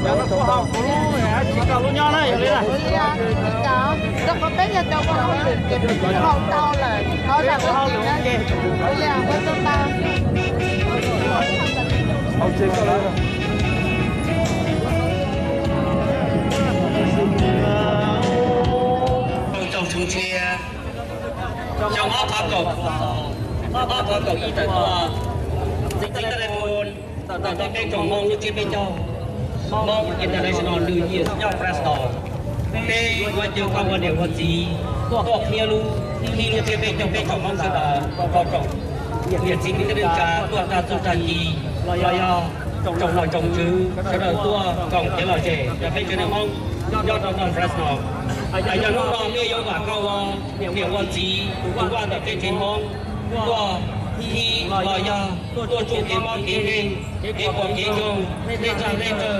Cov no kuj haus kuv lub, tsis tau lub nyob na, yog li na. Rau qhov peb yog cov ua hauj lwm ces peb kuj haus tau lawm, thov zam lub txim na. Ua li ua tau tau. Tsoom txhua ntsia, xyoo ob phav kaum, ob phav kaum ib tawm tuaj, txiv txiv taj lej phoo tawm tau peb tsoom Hmoob lub tsiab peb caug, Hmoob International New Year nyob Fresno. Peb yuav caw koj ua niam ua txiv tuaj qhia lub, qhib lub tsiab peb caug peb tsoom Hmoob sawv daws, rau tsoom niam txiv kwv tij neej tsa tuaj tag txuj tag ci, los yog tsoom nom tsoom tswv sawv daws tuaj koom kev lom zem rau peb tsev neeg Hmoob nyob rau ntawm Fresno. Yog hnub no peb yuav vam koj ua niam ua txiv tus vaj ntawm peb tsev Hmoob tuaj qhib los yog tuaj tsuj kev mob kev nkeeg, kev puas kev nkoog, tej txaj tej tsawg,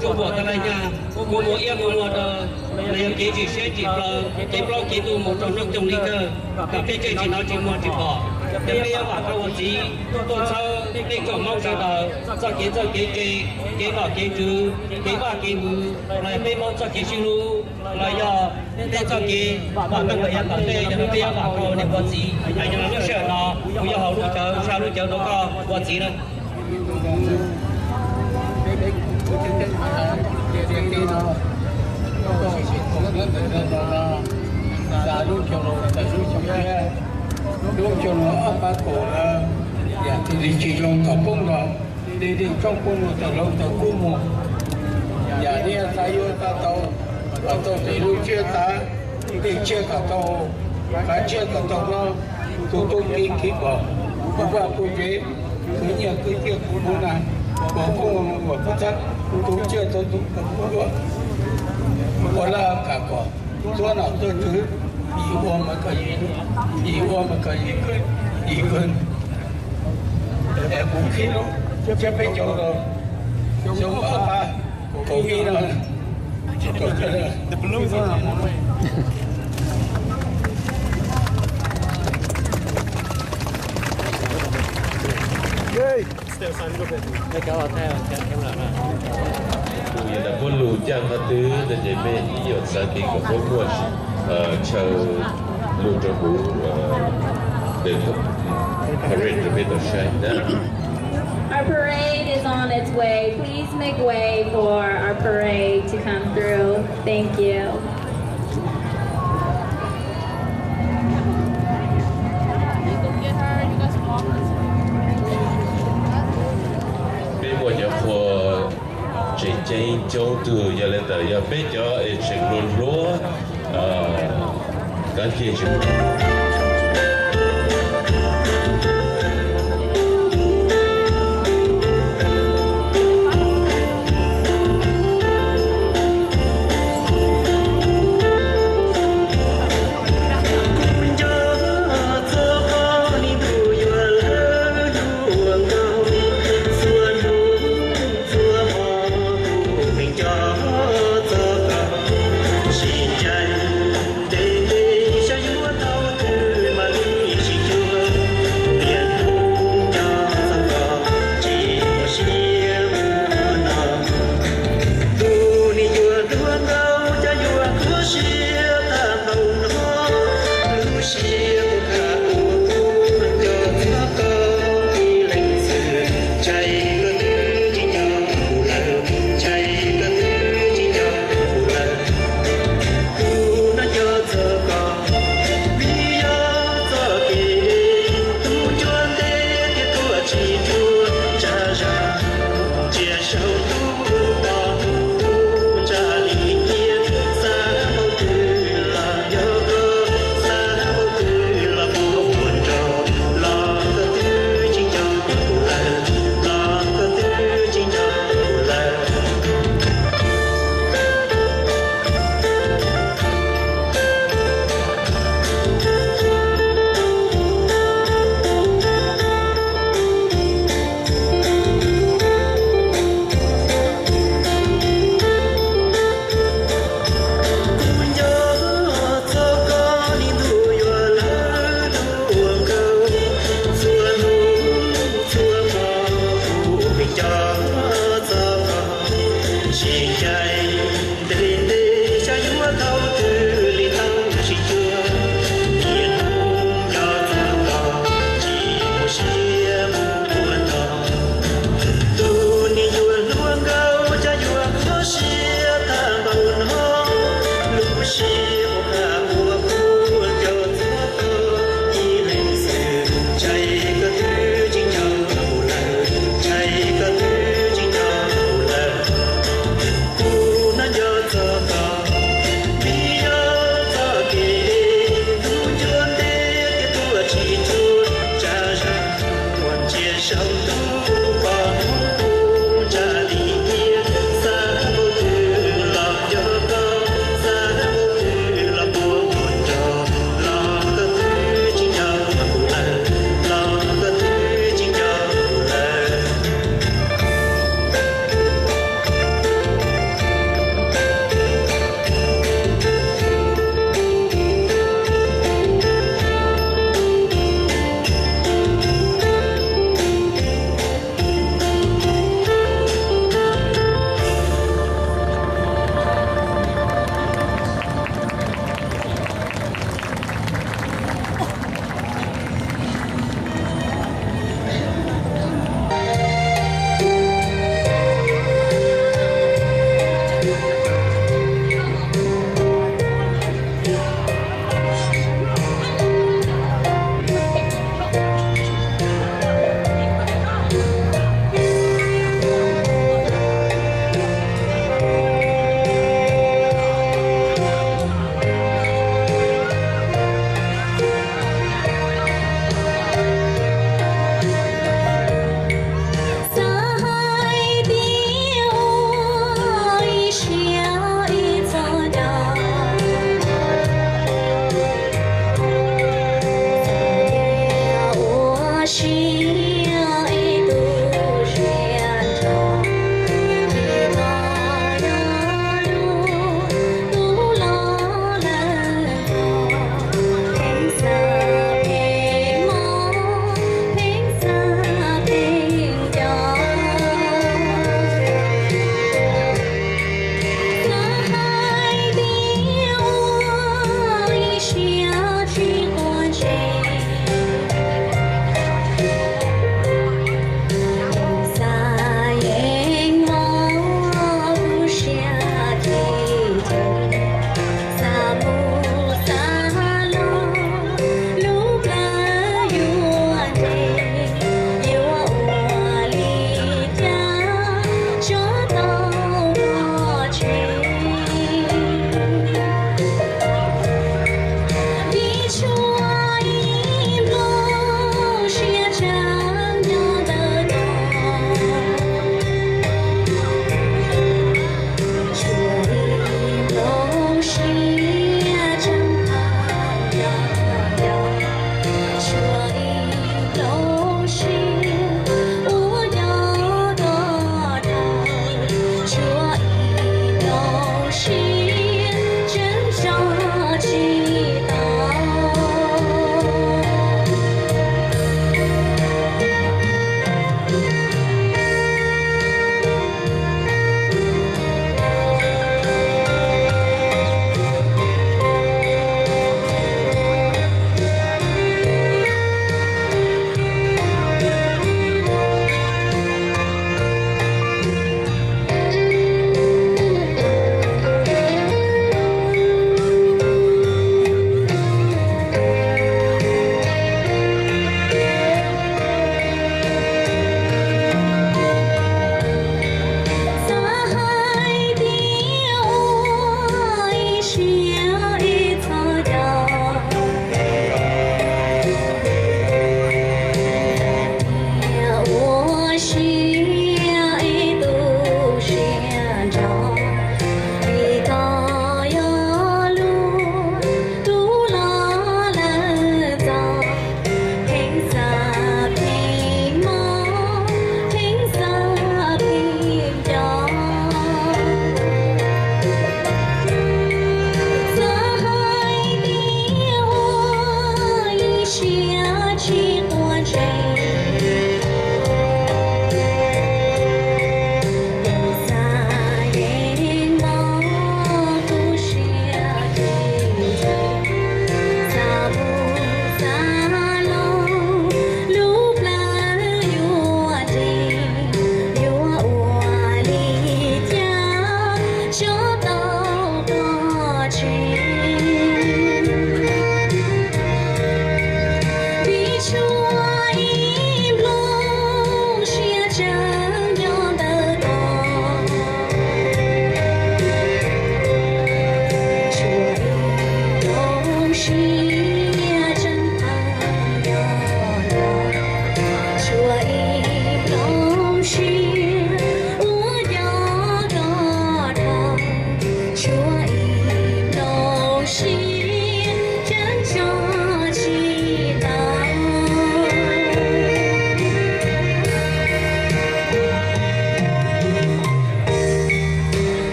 tsuj puam tas li nyaj, kua muag iab kua muag daw, los yog kev tsim siab tsim plaws, kev plaub kev ntug mus rau hnub xyoo li kawg, kom peb tseem tsis hnov tsis muag tsis pom. Yog peb yuav vam koj ua txiv tuaj txhawb peb tsoom Hmoob sawv daws txoj kev txawj kev ntse, kev nom kev tswv, kev vaj kev vwv, los yog peb Hmoob txoj kev sib hlub, los yog tej txoj kev vam meej kom yav tom ntej. Yog no peb yuav vam koj ua niam ua txiv, yog no lub sij hawm no kuv yuav haus lub cawv, sab lub cawv rau koj ua txiv na. Lub xyoo no ob phav kaum na, yam twg tsis zoo kom poob los, dej dej tsob poob los tawm hlau tawm kub mus, yam li xav yuav xav tau, kom txog tej lub tsiab tav, dej tsiab kom tau, kav tsiab kom tau no, tus tub kev kev pom, tus vaj tus tsev, khwv nyiaj khwv txiaj khwv npua na, kom poob los kom txhab, tus tsiaj tau tus kom poob, ua laj kam kom txhua nom txhua tswv, yim ua mas kom yim, yim ua mas kom yim, yim kawg. Es kuv qhib lub tsiab peb caug rau xyoo ob phav kaum ib no. Kuv yog ntawm puab lug caaj qhov twg no ces mej ib nyuag txav kev kom puab muaj chaw lug rau kuv, parade rau peb tau saib na. Our parade is on its way. Please make way for our parade to come through. Thank you. Peb muaj cov qhua tseem ceeb coob tug, yog li ntawd yog peb cov es tseem hluas hluas, kav kiag tsis